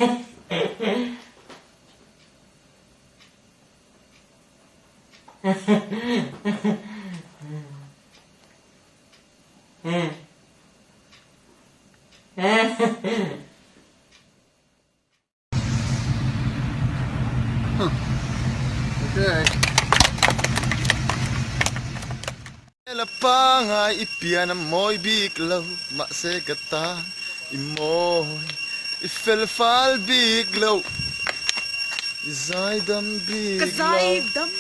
La pangai i pian a mawi bik lo, mahse ka tan i mawi i fel fal bik lo, i zaidam bik lo. Ka zaidam.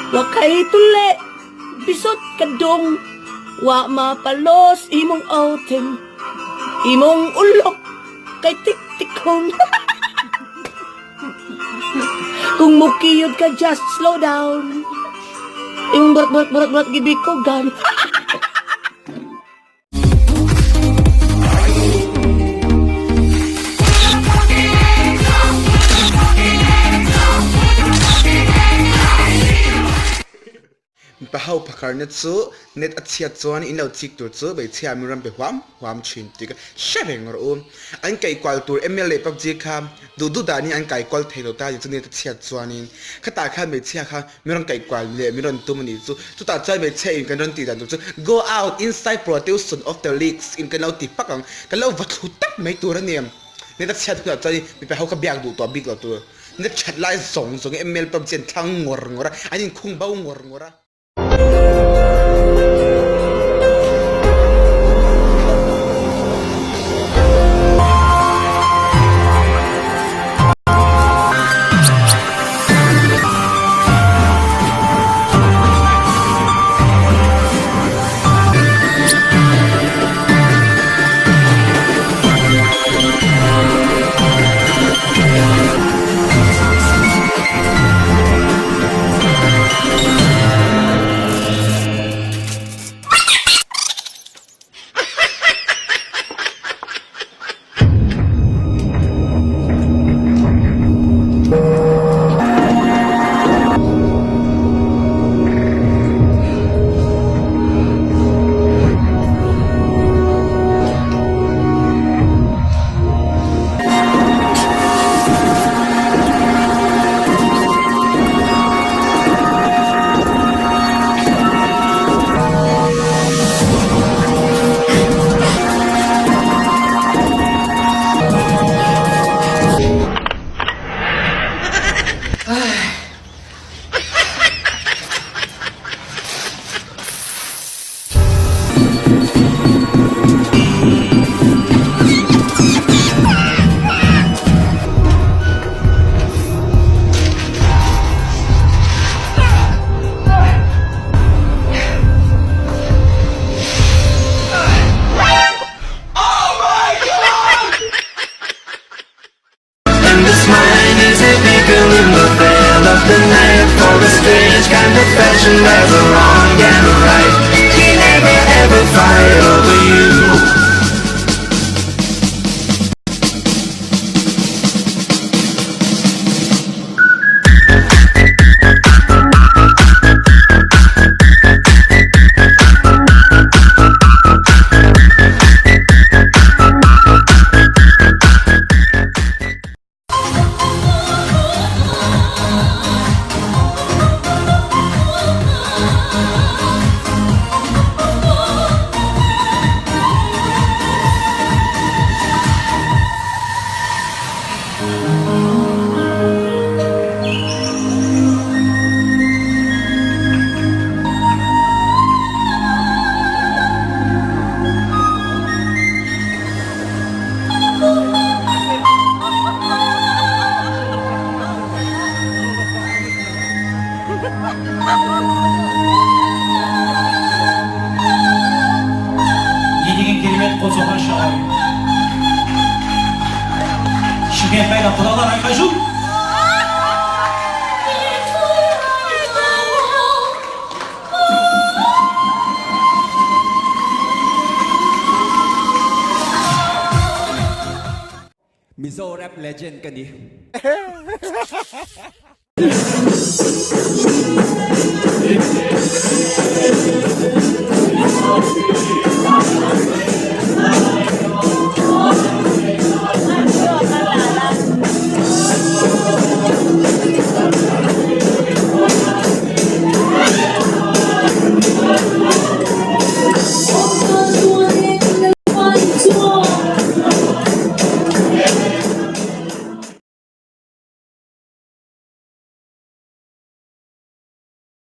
Wa kay tuli, bisot kadong, wa mapalos imong outing, imong ulok kay tiktikon. Kung mukiyod ka, just slow down. Imong burat burat burat burat gibikogan. Mipa ho phakarna chu net a chhiat chuan in lo chik tur chu hmeichhia mi ram pe huam huam thin tih ka hre reng rawh u. An kaihkual tur mla PUBG kha duh duh danin an kaikual thei lo ta ni chu net a chhiat chuanin khatah khan hmeichhia kha mi rawn kaihkual leh mi rawn tum a nih chu. Chutah chuan hmeichhia in kan rawn tih dan tur chu go out inside protection of the leagues in kan lo ti hmak ang. Kan lo va thlu tak mai tur a ni. Net a chhiat hunah chuan mipa ho kha biak duh tawh bik lo tur. Na that lai zawng zawng i ML pump chi an thlang ngawr ngawr a, an inkhung bo ngawr ngawr a. Mizo rap legend ka ni.